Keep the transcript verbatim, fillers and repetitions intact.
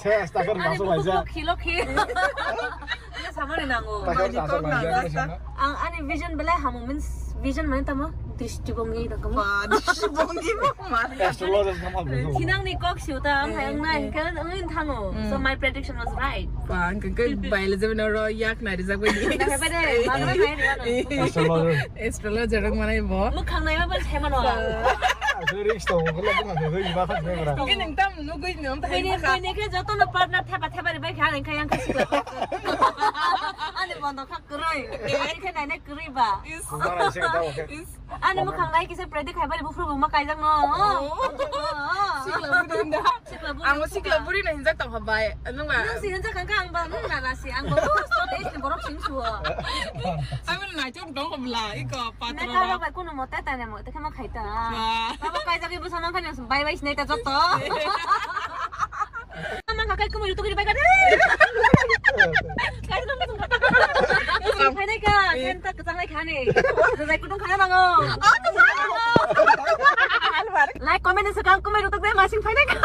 Ses, takar Ani masuk buku aja. Lokhi, lokhi. Ini sama nih nango. Takar masuk aja. Ang ani vision belai hamu means vision mana tamo? Drishtibhongi tamo. Wah, drishtibhongi mana? Astrologer sama buku. Sinang ni kok siu ta ang hayang na kan angin thango. So my prediction was right. Wah, ang kan bai le jabe noro yak na rijak bai. Nah, hebat deh. Mana mana ini mana? Astrologer. Astrologer mana ibo? Mukhang nai apa sih mana? Risk tuh, kalau bukan itu gimana sih, bro? Ini nang tam nugui nang tam. Ini ini ke joto no partner thapa thapa ribai khan kha yang kha sikla. Ani bondo kha kwrwi. Ani khe nai nai kwrwi ba. Kumara sing tahu ke. Ani mukhang nai kisa predict khai bari bufru buma kaijak no. Sikla buri da. Sikla buri. Ang sikla buri na hinjak tong habai. Nung ba. Nung si hinjak kang kang ba nung na nasi ang ba. Sot is ni borok sing suo. Ang na chon dong ko bla iko patro. Neta ba kuno mote tane mote kama khaita. Baba kaijak ibu sama kan yang bai bai sinai ta joto. Ama kakai kumui rutuk ri bai kan. Kai nang mutung kata. Kai nai ka, kan tak kecang nai khani. Zai kutung khana mango. Like comment se kang kumui rutuk dai masing phai nai ka.